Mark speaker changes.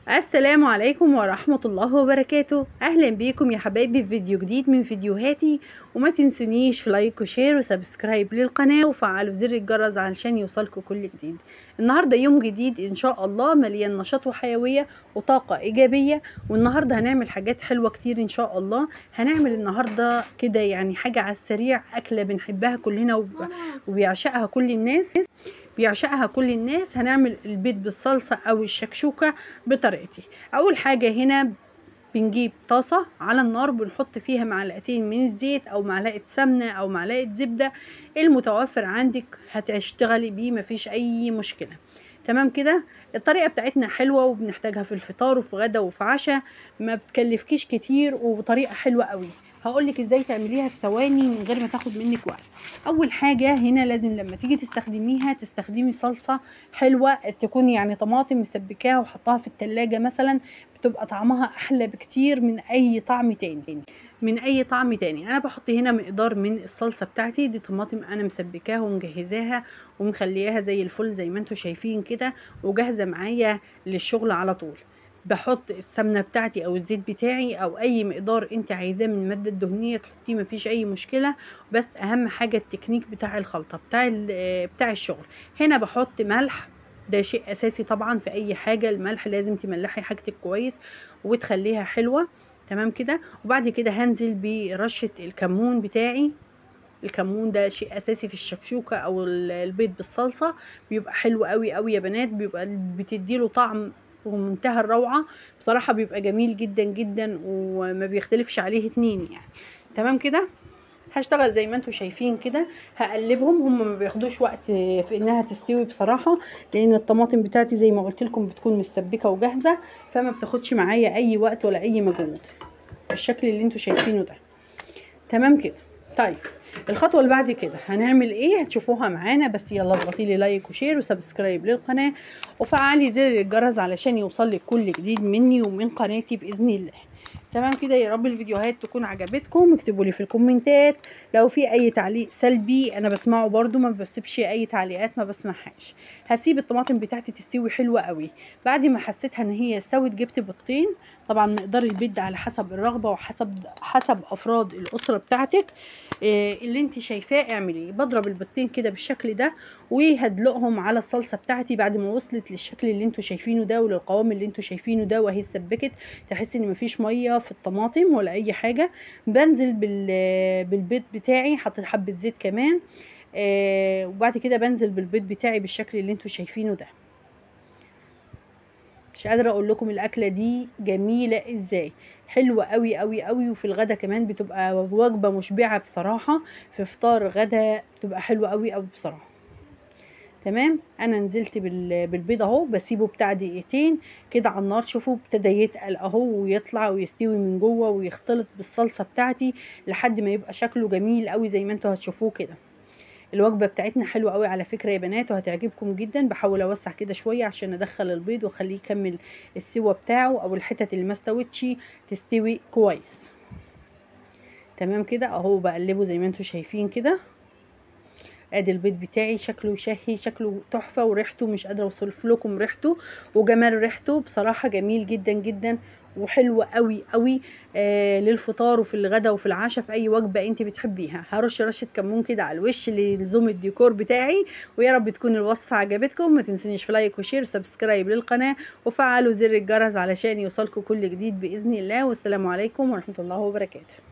Speaker 1: السلام عليكم ورحمة الله وبركاته. أهلا بيكم يا حبايبي في فيديو جديد من فيديوهاتي، وما تنسونيش في like و share و subscribe للقناة وفعلوا زر الجرس علشان يوصلكم كل جديد. النهاردة يوم جديد إن شاء الله مليان نشاط وحيوية وطاقة إيجابية، والنهاردة هنعمل حاجات حلوة كتير إن شاء الله. هنعمل النهاردة كده يعني حاجة على السريع، أكلة بنحبها كلنا وبيعشقها كل الناس، بيعشقها كل الناس. هنعمل البيض بالصلصة او الشكشوكة بطريقتي. اول حاجة هنا بنجيب طاسة على النار، بنحط فيها معلقتين من الزيت او معلقة سمنة او معلقة زبدة، المتوفر عندك هتشتغلي بيه مفيش اي مشكلة. تمام كده. الطريقة بتاعتنا حلوة وبنحتاجها في الفطار وفي غدا وفي عشاء، ما بتكلفكيش كتير وطريقة حلوة قوي. هقولك ازاي تعمليها في ثواني من غير ما تاخد منك وقت. اول حاجة هنا لازم لما تيجي تستخدميها تستخدمي صلصه حلوة، تكون يعني طماطم مسبكاها وحطها في التلاجة مثلا، بتبقى طعمها احلى بكتير من اي طعم تاني، من اي طعم تاني. انا بحط هنا مقدار من الصلصه بتاعتي دي، طماطم انا مسبكاها ومجهزاها ومخلياها زي الفل زي ما انتم شايفين كده، وجاهزة معايا للشغل على طول. بحط السمنة بتاعتي او الزيت بتاعي او اي مقدار انت عايزاه من المادة الدهنية تحطيه، مفيش اي مشكلة. بس اهم حاجة التكنيك بتاع الخلطة بتاع الشغل. هنا بحط ملح، ده شيء اساسي طبعا في اي حاجة، الملح لازم تملحي حاجتك كويس وتخليها حلوة. تمام كده. وبعد كده هنزل برشه الكمون بتاعي. الكمون ده شيء اساسي في الشكشوكه او البيض بالصلصه، بيبقى حلو قوي قوي يا بنات، بيبقى بتديله طعم ومنتهى الروعة بصراحة، بيبقى جميل جدا جدا وما بيختلفش عليه اتنين يعني. تمام كده. هشتغل زي ما انتم شايفين كده، هقلبهم. هم ما بياخدوش وقت في انها تستوي بصراحة، لان الطماطم بتاعتي زي ما قلت لكم بتكون مسبكه وجاهزة، فما بتاخدش معايا اي وقت ولا اي مجهود بالشكل اللي انتم شايفينه ده. تمام كده. طيب الخطوة اللي بعد كده هنعمل ايه هتشوفوها معانا، بس يلا اضغطي لي like و share و subscribe للقناة وفعلي زر الجرس علشان يوصلك كل جديد مني ومن قناتي باذن الله. تمام كده. يا رب الفيديوهات تكون عجبتكم، اكتبوا لي في الكومنتات لو في اي تعليق سلبي انا بسمعه برده، ما بسيبش اي تعليقات ما بسمعهاش. هسيب الطماطم بتاعتي تستوي حلوة قوي. بعد ما حسيتها ان هي استوت جبت بيضتين، طبعا مقدار البيض على حسب الرغبة وحسب حسب افراد الاسرة بتاعتك، اللي انت شايفاه اعمليه. بضرب البيضتين كده بالشكل ده وهدلقهم على الصلصه بتاعتي بعد ما وصلت للشكل اللي انتوا شايفينه ده وللقوام اللي انتوا شايفينه ده، وهي سبكت تحس ان مفيش مية في الطماطم ولا اي حاجة. بنزل بالبيض بتاعي، حطيت حبه زيت كمان، وبعد كده بنزل بالبيض بتاعي بالشكل اللي انتوا شايفينه ده. مش قادرة اقول لكم الاكلة دي جميلة ازاي، حلوة قوي قوي قوي، وفي الغدا كمان بتبقى وجبة مشبعة بصراحة، في فطار غدا بتبقى حلوة قوي قوي بصراحة. تمام. انا نزلت بالبيض اهو، بسيبه بتاع دقيقتين كده على النار. شوفوا ابتدى يتقل اهو ويطلع ويستوي من جوه ويختلط بالصلصه بتاعتي لحد ما يبقى شكله جميل قوي زي ما انتوا هتشوفوه كده. الوجبة بتاعتنا حلوة قوي على فكرة يا بنات وهتعجبكم جدا. بحاول اوسع كده شوية عشان ادخل البيض واخليه يكمل السوا بتاعه، او الحتت اللي ما استوتش تستوي كويس. تمام كده اهو، بقلبه زي ما انتوا شايفين كده. ادي البيض بتاعي شكله شهي، شكله تحفة، وريحته مش قادرة اوصف لكم ريحته وجمال ريحته بصراحة، جميل جدا جدا وحلو قوي قوي للفطار وفي الغدا وفي العشاء، في اي وجبة انت بتحبيها. هرش رشه كمون كده على الوش لزوم الديكور بتاعي. ويا رب تكون الوصفة عجبتكم. ما تنسونيش في like و share و subscribe للقناة وفعلوا زر الجرس علشان يوصلكم كل جديد باذن الله. والسلام عليكم ورحمة الله وبركاته.